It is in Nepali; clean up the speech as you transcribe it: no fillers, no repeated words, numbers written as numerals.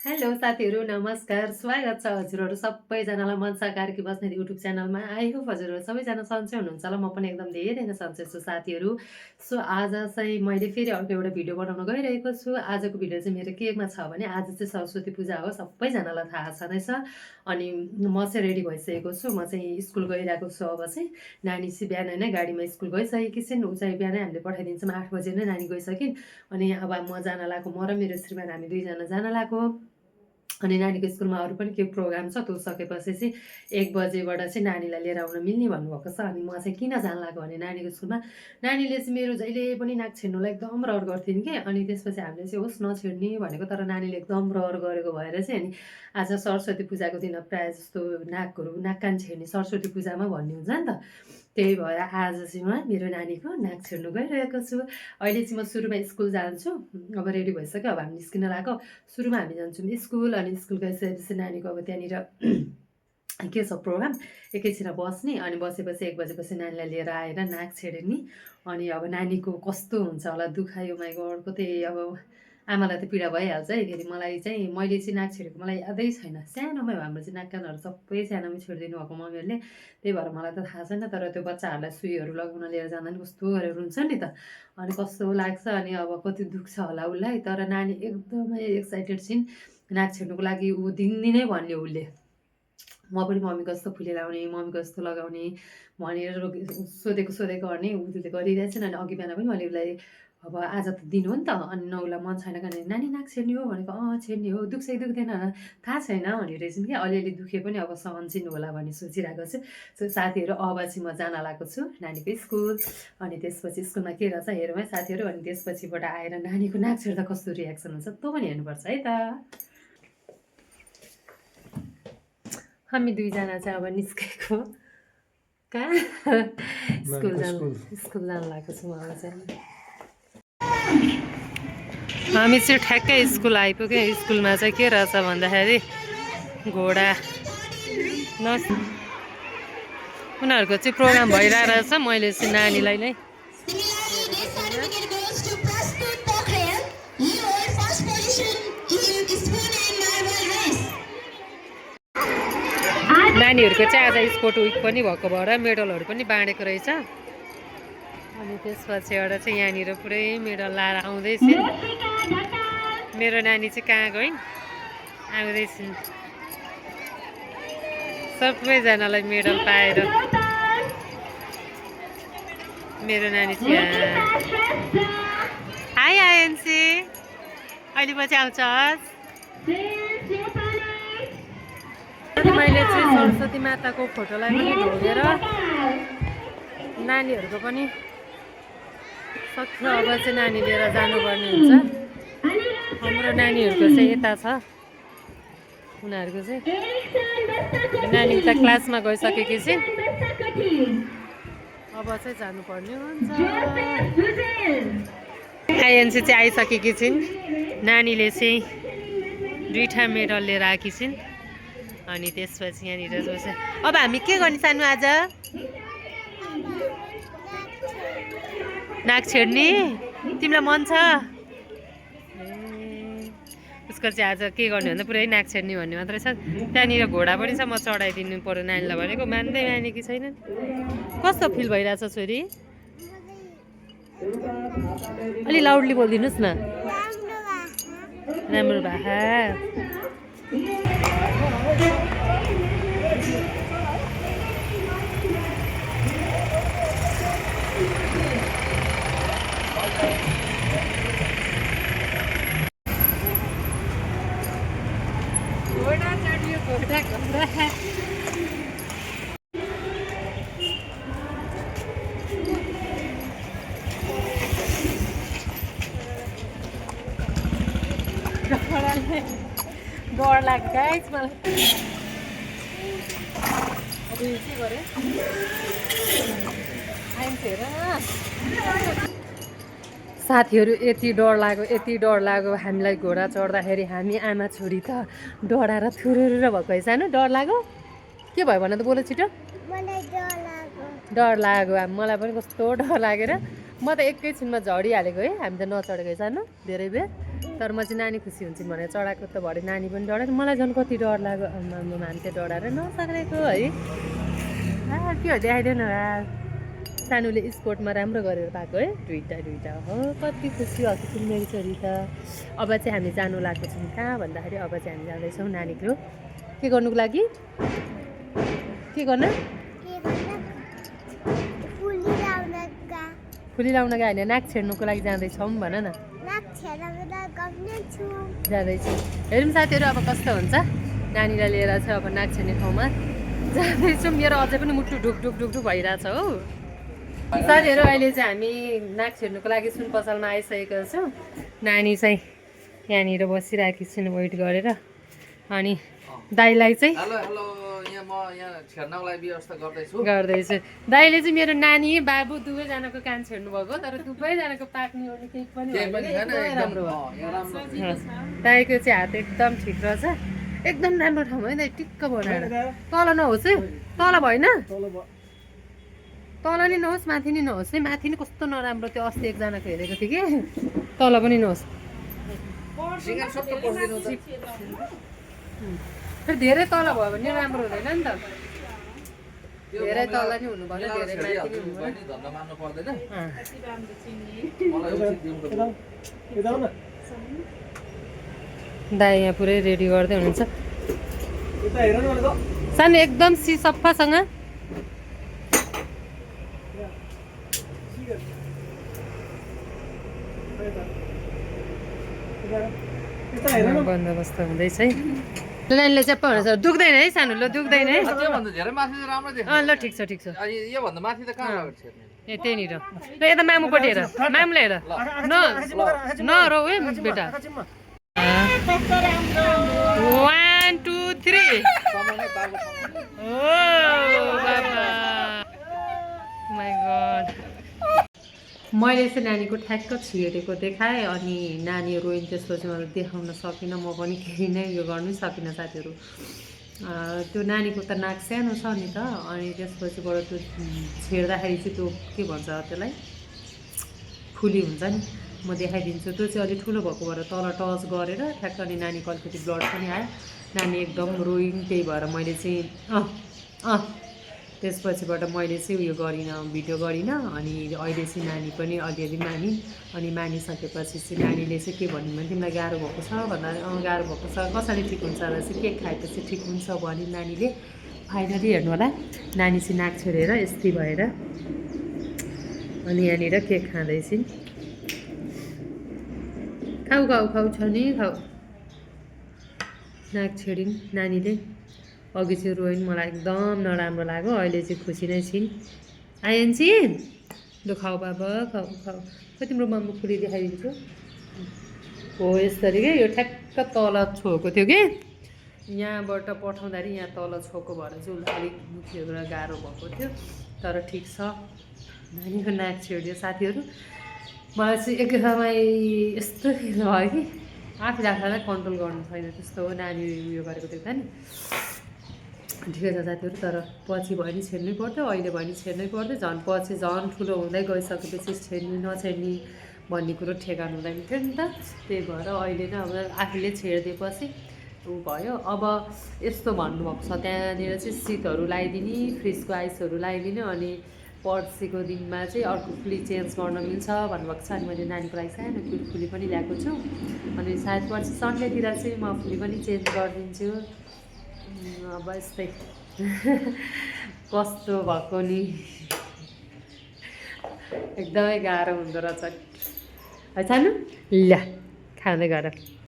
हेलो साथीहरू नमस्कार स्वागत छ हजुरहरू सबैजनालाई मनसा कार्की बस्नेत युट्युब च्यानलमा। आई होप हजुरहरू सबैजना सन्चै हुनुहुन्छ होला। म पनि एकदम धेरै नै सन्चै छु साथीहरू। सो आज चाहिँ मैले फेरि अर्को एउटा भिडियो बनाउन गइरहेको छु। आजको भिडियो चाहिँ मेरो केमा छ भने आज चाहिँ सरस्वती पूजा हो, सबैजनालाई थाहा छँदैछ। अनि म चाहिँ रेडी भइसकेको छु। म चाहिँ स्कुल गइरहेको छु। अब चाहिँ नानी चाहिँ बिहान नै गाडीमा स्कुल गइसकेकी छिन्। ऊ चाहिँ बिहानै हामीले पठाइदिन्छौँ, 8 बजे नै नानी गइसकिन्। अनि अब म जान लागेको, म र मेरो श्रीमान हामी दुईजना जान लागेको। अनि नानीको स्कुलमा अरू पनि के प्रोग्राम छ त्यो सकेपछि चाहिँ 1 बजेबाट चाहिँ नानीलाई लिएर आउन मिल्ने भन्नुभएको छ। अनि म चाहिँ किन जान लाग्यो भने नानीको स्कुलमा नानीले चाहिँ मेरो जहिले पनि नाक छेड्नुलाई एकदम रहर गर्थ्यौँ कि। अनि त्यसपछि हामीले चाहिँ होस् नछेड्ने भनेको, तर नानीले एकदम रहर गरेको भएर चाहिँ अनि आज सरस्वती पूजाको दिन प्रायः जस्तो नाक कान छेड्ने सरस्वती पूजामा भन्ने हुन्छ नि त। त्यही भएर आज चाहिँ म मेरो नानीको नाक छेड्नु गइरहेको छु। अहिले चाहिँ म सुरुमा स्कुल जान्छु। अब रेडी भइसक्यो, अब हामी निस्किन लागेको। सुरुमा हामी जान्छौँ स्कुल। अनि स्कुल गइसकेपछि नानीको अब त्यहाँनिर के छ प्रोग्राम, एकैछिन बस्ने। अनि बसेपछि 1 बजेपछि नानीलाई लिएर आएर नाक छेड्ने। अनि अब नानीको कस्तो हुन्छ होला दुखायो माइ गड, कतै अब आमालाई त पीडा भइहाल्छ है। फेरि मलाई चाहिँ मैले चाहिँ नाक छेडेको मलाई यादै छैन। सानोमै हो हाम्रो चाहिँ नाक कानहरू सबै सानोमै छेडिदिनु भएको मम्मीहरूले। त्यही भएर मलाई त थाहा छैन। तर त्यो बच्चाहरूलाई सुईहरू लगाउन लिएर जाँदा नि कस्तो गरेर हुन्छ नि त। अनि कस्तो लाग्छ। अनि अब कति दुख्छ होला उसलाई। तर नानी एकदमै एक्साइटेड छिन् नाक छेड्नुको लागि। ऊ दिनदिनै भन्यो उसले, म पनि मम्मीको जस्तो फुले लाउने, मम्मीको जस्तो लगाउने भनेर सोधेको गर्ने उसले गरिरहेछन्। अनि अघि बिहान पनि मैले उसलाई अब आज त दिन हो नि त, अनि उसलाई मन छैन भने नानी नाक छेड्ने हो भनेको, छेड्ने हो, दुख्छ कि दुख्दैन थाहा छैन भनिरहेछन् कि। अलिअलि दुखे पनि अब सहन्छन् होला भन्ने सोचिरहेको छु। सो साथीहरू अब चाहिँ म जान लागेको छु नानीको स्कुल। अनि त्यसपछि स्कुलमा के रहेछ हेरौँ है साथीहरू। अनि त्यसपछिबाट आएर नानीको नाक छेड्दा कस्तो रियाक्सन हुन्छ त्यो पनि हेर्नुपर्छ है त। हामी दुईजना चाहिँ अब निस्केको कहाँ स्कुल जान लागेको छौँ अब चाहिँ। हामी चाहिँ ठ्याक्कै स्कुल आइपुग्यो। स्कुलमा चाहिँ के रहेछ भन्दाखेरि घोडा उनीहरूको चाहिँ प्रोग्राम भइरहेको रहेछ। मैले चाहिँ नानीलाई नै नानीहरूको चाहिँ आज स्पोर्ट विक पनि भएको भएर मेडलहरू पनि बाँडेको रहेछ। अनि त्यसपछि एउटा चाहिँ यहाँनिर पुरै मेडल लाएर आउँदैछन्। मेरो नानी चाहिँ कहाँ गइन्, आउँदैछन्। सबैजनालाई मेडल पाएर मेरो नानी चाहिँ हाई आइएनसी अहिले पछि आउँछस्। मैले चाहिँ सरस्वती माताको फोटोलाई पनि ढोगेर नानीहरूको पनि सक्यो। अब चाहिँ नानी लिएर जानुपर्ने हुन्छ। हाम्रो नानीहरूको चाहिँ यता छ, उनीहरूको चाहिँ नानी त क्लासमा गइसकेकी छिन्। अब चाहिँ जानुपर्ने हुन्छ। आइएनसी चाहिँ आइसकेकी छिन्। नानीले चाहिँ 2टा मेडल लिएर आएकी छिन्। अनि त्यसपछि यहाँनिर अब हामी के गर्ने सानो आज नाक छेड्ने तिमीलाई मन छ। उसको चाहिँ आज के गर्ने भन्दा पुरै नाक छेड्ने भन्ने मात्रै छ। त्यहाँनिर घोडा पनि छ, म चढाइदिनु पर्यो नानीलाई भनेको, मान्दै मानेकी छैनन्। कस्तो फिल भइरहेछ छोरी? अलि लाउडली बोलिदिनुहोस् न। राम्रो भा घोडा चढ्यो, घोडा घोडा। डर लाग्यो गाइस मलाई। अब यो के गरे आइन्छ हेर साथीहरू। यति डर लाग्यो हामीलाई घोडा चढ्दाखेरि। हामी आमा छोरी त डराएर थुरुर भएको है। सानो डर लाग्यो, के भयो भन त, बोल छिटो। डर लाग्यो। मलाई पनि कस्तो डर लागेर म त एकैछिनमा झडिहालेको है। हामी त नचढेको है सानो धेरै बेर। तर म चाहिँ नानी खुसी हुन्छन् भनेर चढाएको त भरे नानी पनि डरायो मलाई झन् कति डर लाग्यो मान्छे डराएर नसक्रेको है के हो देखाइदियो न सानोले स्पोर्टमा राम्रो गरेर पाएको है दुईटा हो कति खुसी भएको छ मेरो छोरी त अब चाहिँ हामी जानु लागेको छौँ कहाँ भन्दाखेरि अब चाहिँ हामी जाँदैछौँ नानीको के गर्नुको लागि के गर्न फुली लाउन गयो होइन नाक छेड्नुको लागि जाँदैछौँ भन न जाँदैछु हेरौँ साथीहरू अब कस्तो हुन्छ नानीलाई लिएर चाहिँ अब नाक छेड्ने ठाउँमा जाँदैछौँ मेरो अझै पनि मुटु ढुक ढुक ढुक ढुक भइरहेछ हो साथीहरू अहिले चाहिँ हामी नाक छेड्नुको लागि सुन पसलमा आइसकेको छौँ नानी चाहिँ यहाँनिर बसिरहेको छिन् वेट गरेर अनि दाइलाई चाहिँ गर्दैछु दाइले चाहिँ मेरो नानी बाबु दुवैजनाको कान छेड्नु भएको तर दुवैजनाको पाक्ने ओर्ने केही पनि राम्रो भयो दाइको चाहिँ हात एकदम ठिक रहेछ एकदम राम्रो ठाउँमा है दाइ टिक्क बनाएर तल नहोस् है तल भएन तल नि नहोस् माथि नि नहोस् है माथि नि कस्तो नराम्रो त्यो अस्ति एकजनाको हेरेको थिएँ कि तल पनि नहोस् फेरि धेरै तल भयो भने राम्रो हुँदैन नि त धेरै तल नि हुनु पर्यो धेरै माथि नि हुनु पर्यो दाइ यहाँ पुरै रेडी गर्दै हुनुहुन्छ सानो एकदम सफासँग बन्दोबस्त हुँदैछ है नानीले चाहिँ पाउनु दुख्दैन है सानो ल दुख्दैन है ल ठिक छ ए त्यहीँनिर ल यता मामुपट्टि हेर मामुले हेर नरौ है बेटा 1 2 3 माई गॉड मैले चाहिँ नानीको ठ्याक्क छिरेको देखाएँ अनि नानी रोइन त्यसपछि मैले देखाउन सकिनँ म पनि केही नै यो गर्नै सकिनँ साथीहरू त्यो नानीको त नाक सानो छ नि त अनि त्यसपछिबाट त्यो छेड्दाखेरि चाहिँ त्यो के भन्छ त्यसलाई फुली हुन्छ नि म देखाइदिन्छु त्यो चाहिँ अलिक ठुलो भएको भएर तल टच गरेर ठ्याक्क अनि नानीको अलिकति ब्लड पनि आयो नानी एकदम रोइन त्यही भएर मैले चाहिँ त्यसपछिबाट मैले चाहिँ उयो गरिनँ भिडियो गरिनँ अनि अहिले चाहिँ नानी पनि अलिअलि मानिन् अनि मानिसकेपछि चाहिँ नानीले चाहिँ के भन्नु भने तिमीलाई गाह्रो भएको छ भन्दा गाह्रो भएको छ कसरी ठिक हुन्छ र चाहिँ केक खाएपछि ठिक हुन्छ भने नानीले फाइनली हेर्नु होला नानी चाहिँ नाक छेडेर यस्तै भएर अनि यहाँनिर केक खाँदैछिन् खाऊ छ नि खाऊ नाक छेडिन् नानीले अघि चाहिँ रोइन् मलाई एकदम नराम्रो लाग्यो अहिले चाहिँ खुसी नै छिन् आइएनसी लु खाऊ बाबा खाऊ खै तिम्रो मम्मी खुली देखाइदिन्छु हो यसरी के यो ठ्याक्क तल छोएको थियो कि यहाँबाट पठाउँदाखेरि यहाँ तल छोएको भएर चाहिँ उसलाई अलिक दुखेर गाह्रो भएको थियो तर ठिक छ नानीको नाक छेड्यो साथीहरू मलाई चाहिँ एकदमै यस्तो फिल भयो कि आफूले आफूलाई कन्ट्रोल गर्नु छैन त्यस्तो हो नानी उयो गरेको देख्दा नि ठिकै छ साथीहरू तर पछि भयो नि छेड्नै पर्थ्यो अहिले भयो नि छेड्नै पर्थ्यो झन् पछि झन् ठुलो हुँदै गइसकेपछि छेड्ने नछेड्ने भन्ने कुरो ठेगान हुँदैन थियो नि त त्यही भएर अहिले नै अब आफूले छेडिदिएपछि ऊ भयो अब यस्तो भन्नुभएको छ त्यहाँनिर चाहिँ शीतहरू लगाइदिने फ्रिजको आइसहरू लगाइदिने अनि पर्सिको दिनमा चाहिँ अर्को फुली चेन्ज गर्न मिल्छ भन्नुभएको छ अनि मैले नानीको लागि सानो फुली पनि ल्याएको छु अनि सायद पर्सि सन्डेतिर चाहिँ म फुली पनि चेन्ज गरिदिन्छु अब यस्तै कस्तो भएको नि एकदमै गाह्रो हुँदो रहेछ है सानो ल खाँदै गर